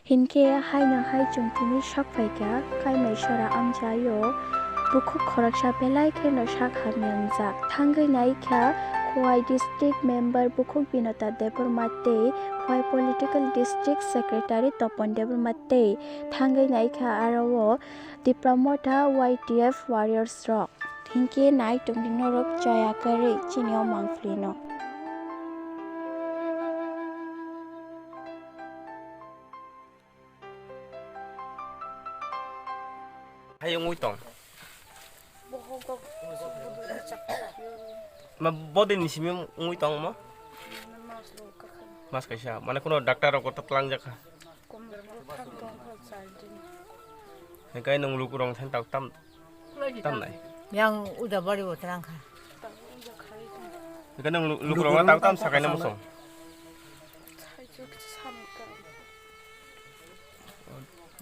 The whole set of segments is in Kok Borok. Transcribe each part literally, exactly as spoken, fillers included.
Hinkhe haino hai chwng tini sak phaikha Kaimaisora amchaio bukhuk khoroksa belai kheno sak hamya wngjak. Thangwi naikha Khowai District Member bukhuk Binota Debbarma tei Khowai Political District Secretary Topon Debbarma tei thangwi naikha aro o Tipra Motha Y T F warriors rok. Hinkhe nai tongdi norok chaya kwrwi chini o mangpili no. Hai wngwi tong. Ma bodini simi wngwi tong mo? Mas kaisa, mane kuno doctor rok ta tlang jakha. Hinkhe nwng lukurok thani tak tam, tam nai. Yang uda bari bo tlang kha. Hinkhe nwng lu-, lukurok tak tam sakai na muchung.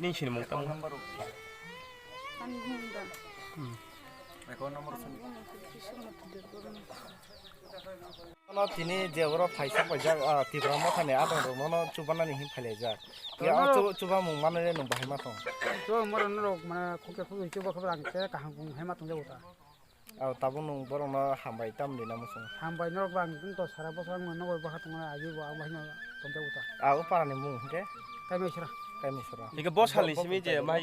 Nini sinimung tamo? Ani hwnba. Hmm. Account number sini. Ano tini je oro phaisa paijak, ah, Tipra Mothani adong rok nono chubanani hin phailaijak. Ya, o chu-, chubamung manwi nwng bahai ma tong. Chubamung mano norok mane khokya khokya chuba khabar ang khe kaham kung hai ma tong jago ta. Aw, tabuk nwng borokno hambai tamni na muchung? Hambai norok bang tong to sara bosong nwng nogo bwkha tongna agi bo ang bahino tongjago ta. Aw, o parani mung hwnkhe? Kaimai sora. Kaimai sora. Hingke bo salni simi je mai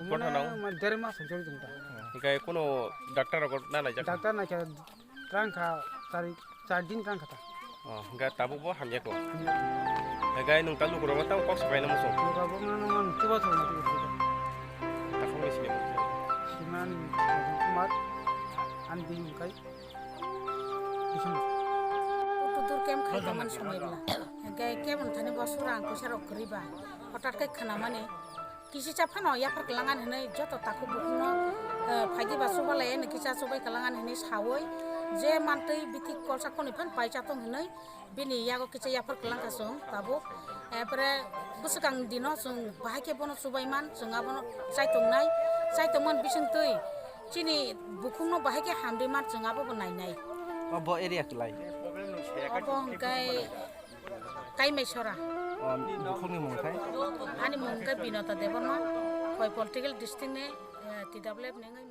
gotha nang? Mane der mas hwnkhe tong ta. Hingke kuno doctor rok na naijak? Doctor naikha trang kha chari, char din trang kha ta. Oh, hingke tabuk bo hamya ko. Hingke nwng ta lukurok tamo kok sabai na muchung? Lukurok no nwng chuba chuba. Takhuk ni sini. Simani Kumar, ani bini hwnkhe Bising. Utu dur kem khai tongmani somoi bwla. Hwnkhe kebeng thani bo sura ang puisa rok kwrwi ba. Hothat khe khwnamani kisi cha phano yaphar kwlangan hinwi joto takhuk bukhukno, eh, phaidi ba chubalai ani kisa chubai kwlangan hinwi sawi je mantwi bithi kolsa khoni phan pai cha tong hinwi Bini yago kisa yaphar kwlangkha chwng tabuk. Epore bwswkang dino chwng bahai khe bono chubaiman, chwng abono chaitongnai. Chaitongmani bisingtwi chini bukhukno bahai khe hamriman chwng abobo nainai. O bo area kwlai? Obo hwnkhe Kaimaisora. O bukhukni mung khai? Ani mung hwnkhe Binota Debbarma, Khowai political district ni, eh, T W F ni wngwi.